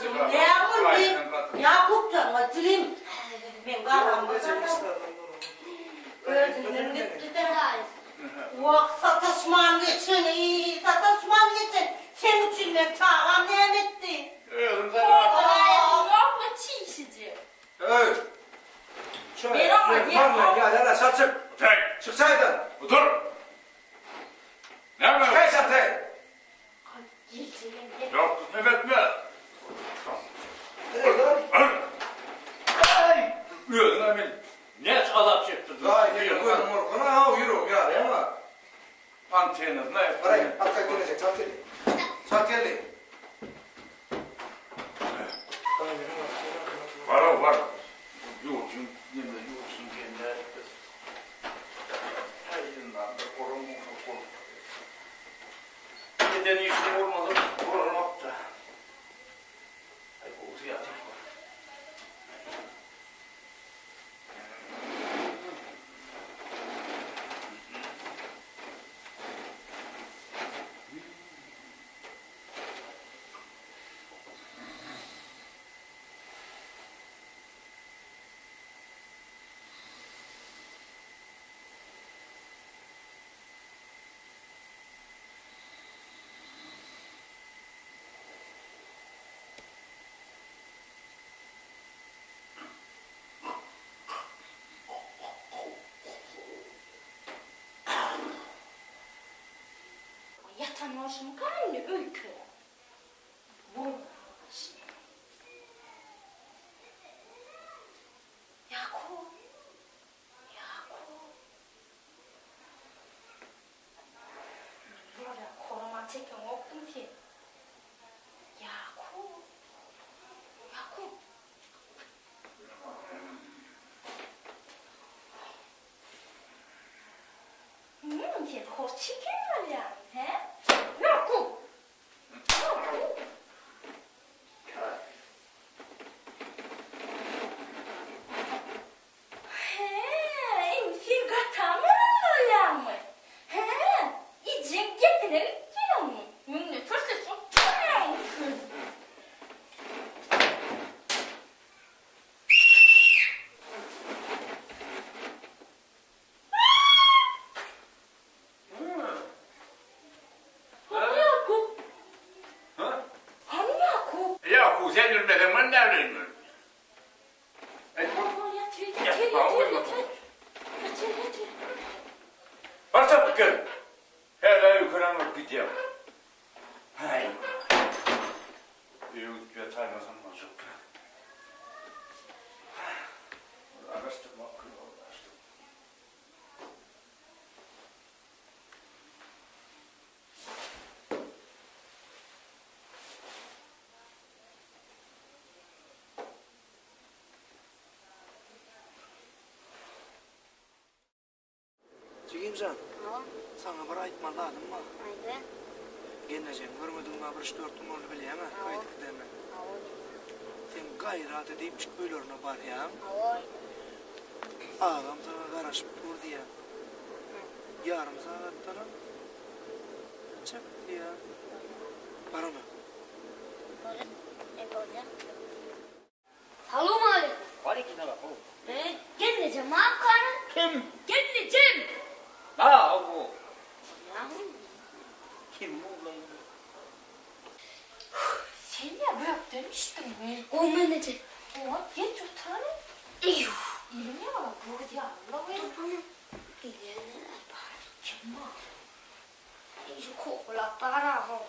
Näme boldy? Ýakup jan, jigim. Men galam Özünden gitdi-de. Wah, sataşman geçeni, sataşman geçen. Seň üçin meň çagam näme etdi? Özüm sataşman. Ýokmy çişiji? Öý! Men oňa diýemok. Ýa, ýa, çal çyk. Otur. Çyk çaýdan. Otur. Näme? Çykaý çatay. Ýok, neme etme. Özüňe men näçe azap çekdirdim. Daýy, seniň gözüň gorkana, ha, ýüregim ýarýar-a. Antennasyna Garaý, arkaýyn gelejek, çalt geldi. Çalt geldi. Bar-ow, bar. Ýurduň neme, ýurduň diýen nädip biz? Haý, ynha, bir oram bolsa bolup. Eden işiň bolmasa bolanok-da. Aý, gowusy ýatyp bar. Ýatan bolşumyka indi öýke. Bolmaz. Ýakup! Ýakup! Bulara korama çekeňokdyň sen. Ýakup! Ýakup! Hum, sen hor çeken bolýaň, hä? Ýakup! Ýakup! Hä, indi sen gatam bolan bolýaňmy? Hä, ejeň gepine gitýäňmi? Müňde türsesiň tuýaňsyn. Hany Ýakup? Hany Ýakup? Ýakup, sen bilmeseň men näbileýin ony? Bar çapyp gel. Hälä öýkelen bolup gidýäň. Häý. Öýe gidip ýataýmasam boljak däl. Araşdyrmak kyn boldy. Jigim jan, saňa bir aýtmaly zadym bar. Aýda. Gelnejeňi görmedigiňe bir üç-dört gün boldy bilýäň-ä, Hawa. gaýdyp gidenine. Hawa. Sen gaýrat edipjik öýlerine barýaň. Hawa. Agam saňa garaşyp dur diýýäň. Ýarym sagatdanam çyk diýýäň. Barana. Bolýa. E bolýa. Salowmaleýkim. Waleýkim salam, how. E, gelnejem akgany. Kim? Gelnejem. Ha, hawa. Bolýamy? Kim bu? Sen ýa gökden düşdüňmi? Gowy gelneje. Oňat geç oturany. Eýw. Iliň ýaly göz ýaly-la welin. Durma. Gelýänler bar. Kim bar? Eý, şu kowlap bar-a-how.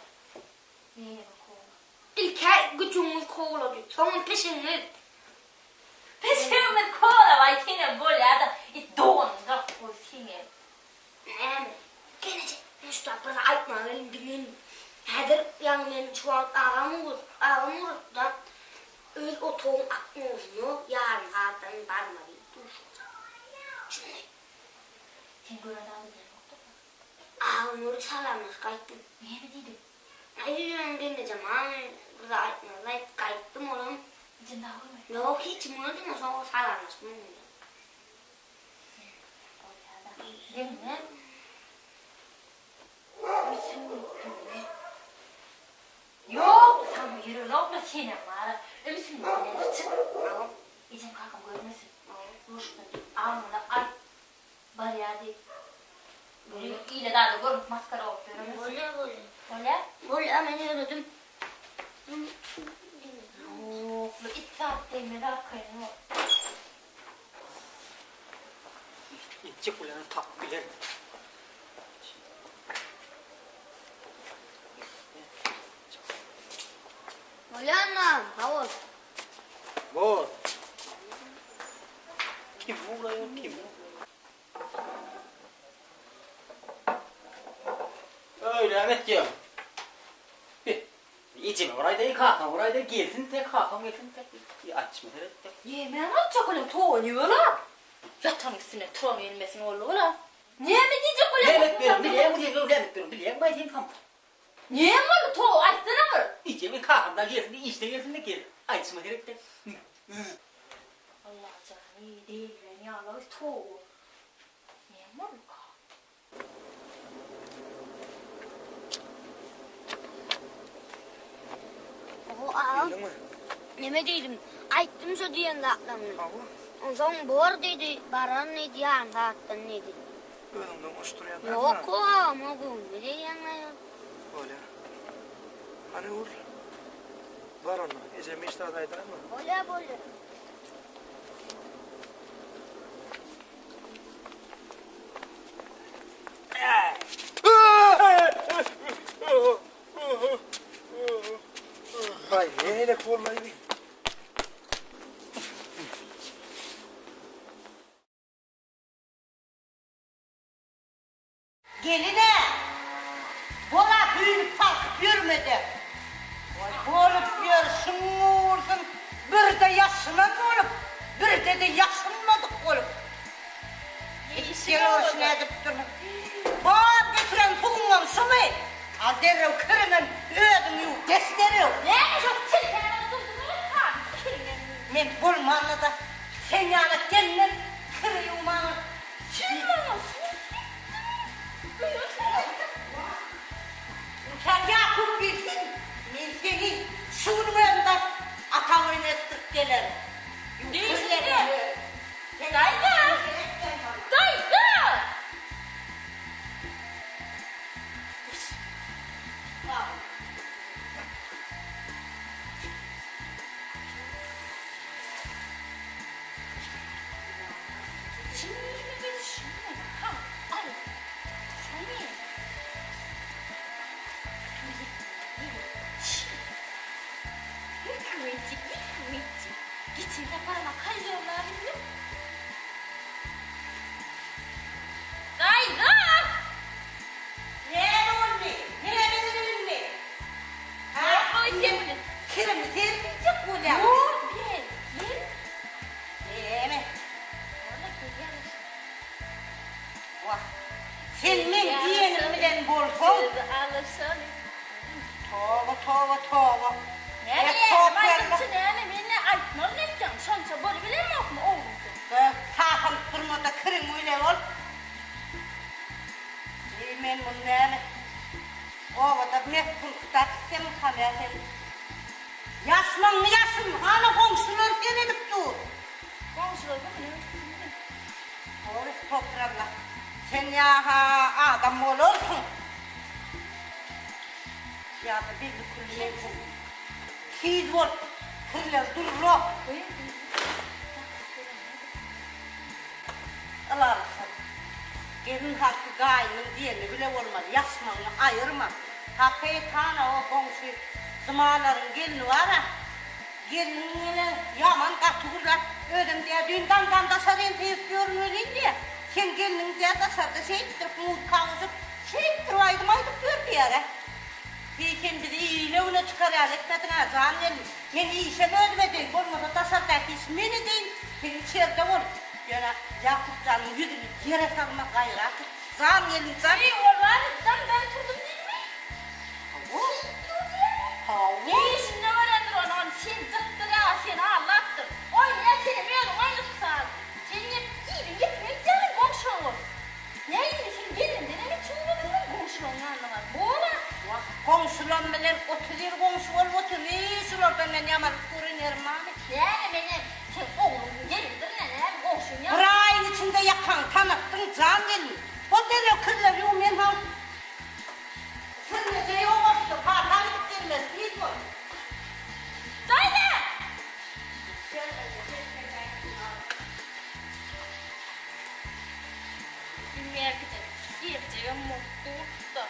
Näme kowlap? Ilk-ä güjügiňiz kowlady, soňam peşegiňiz. Peşegimiz kowlap-aý senem bolýa-da, it doganjak bol senem. Näme? Gelneje, men şu zat bir zat aýtmaga geldim, diňle. Häzir, ýagny men şu wagt agam ugur, agam ugratdy-da, öz otagyň oknosyna ýarym sagatdan barma diýip duşurdy. Şuny. Sen gören zady bileňokdyr-da. Agam görüp salamlaşyp gaýtdym. Näme diýdiň? Aý ýöne gelnejem aň bir zat aýtmaz aýt gaýtdym olam. Ejem dagy görmedi. Ýok hiç kim görmedi soň salamlaşdym onuň bilen. Bolýada. Diňle. Ýok saňa gerenokmy? senem bar-a. Ümsümlik bilen çyk. Ejem kakam görmesin. Duşdan almaly aýt. Barýar diý. Ile zada görnüp maskara bolup ýöremesin. Bolýar, bolýar. Bolýar? Bolýar, men ýöredim. Ýok, bu it zat degmez arkaýyn bol. Etjek bolýanyny tapyp biler. Bolýar annam, sag bol. Bor. Kim ugraýar, kim? Öý, näme etýäň? Bi, ejeme bir aýdaýyn, kakama bir aýdaýyn, gelsin te, kakam gelsin te. Açma seret te. Nämäni aýtjak welin, towa nüwelap? Ýatan üstüne turan gelmesin boldy bula. Näme diýjek bolýaň? Näme edip berin, bilýäňmi sen, näme edip berin, bilýäňmi baý sen samsyk? Näme boldy, towa aýtsana bir. Ejeme kakam da gelsin, işden gelsin de gel. Aýtşyma seret te. Allajany, degren ýaly towa. Näme bolduka? Oho agam. Neme diýdim? Aýtdym şo diýen zatlaryňy. Onsoň bor diýdi, bararyn diýdi, ýarym sagatdan diýdi. Özüňden goşdurýan Ýok agam, o göwnüme degýäň-le. Bolýar. Hany ur. Bar onda. Ejeme hiç zat aýdaýma. Bolýar, bolýar. Aý, nähili bolmaýdy? Gelin-ä, bol-a süýnüp-sarkyp ýörme-de. Goý, bolup ýörşüň gursun, birde ýaşynan bolup, birde-de ýaşynmadyk bolup. Itgel bolşuny edip durmuň. Bar getiren suwuňam şumy? Al derrew kiriňem özüň ýuw, geç derrew. Näme şol tilkäni durduňyz han, kiriňem ýuw. Men bolmanda-da sen ýaly gelinen kiri ýuwmaga. Siz maňa suw sepdiňiz. Sen Ýakup bilsin, men seni şu günüň özünde ataň öýüne etdirip gelerin. Diýişde. Daýza! Daýza! Geçen saparama kaýzorlar bildim. Daýza! Näme boldy? Näme edilindi? Hä? Goý sen muny. Kirimi sen diýjek bolýaň. Ýok, men. Men. Näme? Walla gelýän. Wah. Sen meň diýenim bilen bolsaň. Sözi alyşaly. Toba, toba, toba. Näme, näme, aýdymçy näme, men nä aýtmaly nätýäň, şonça bolubilemokmy oglum sen? Be, kakam durmada kiriň bile bol. Eý, men muny näme, obada mekgul kitap istemikam ýa sen? Ýaşmaňny ýaşyn, hana goňşular seredip dur. Goňşular bu muny öwsünmi? Oý, topralla, sen ýa-ha adam bolarsyň. Ýa-da belli külli men sen. Tiz bol, kirler durra. Ylalaşar. Gelin halky gaýynyň diýeni bile bolmaly, ýaşmagyňy aýyrma. Hakyt-hana o goňşy Jumalaryň gelni bar-a. Gelniň ýene ýaman gaty gürläp, özem diýýär, düýn daňdan daşary entegip ýörün welin diýýär, seň gelniň diýýär daşarda şeýtdirip muzka goşup, şeýtdirip aýdym aýdyp ýör diýýär-ä. Heý, sen bizi ile-güne çykar ýaly etmediň-ä, jan gelin. Men işem özüm edeýin, bolmasa daşardaky işi men edeýin, sen içerde bol. Ýöne Ýakup janyň ýüzüni ýere salma, gaýrat et, jan gelin, jan. Heý, ol bar, daňdan turdum diýdimi? Hawa. Hawa. Işinde görendir ony, ony sen jytdyr-a, seni aldapdyr. Oýnaýar, senem özüň oýnadyp sal. Sen ýep, iliň gepini aýtýaň, goňşyň bolup. Nähili sen gelindenem içiň uzadyňmy goňşulaň ýanyna baryp. Bor-a. Wah, goňşulam bilen 30 ýyl goňşy bolup otyryn, şular. olardan men ýamanlyk gören ýerim barmy? Näme menem seň ogluň gelindirne näme goňşyň ýa. Bir aýyň içinde ýakaňy tanatdyň jan gelin. Bol derrew kirleri ýuw men hal. Sirneje ýogaşdy kakaň gidip gelmeli tiz bol. Daýza! Merkije girjegem bolup durdy-da.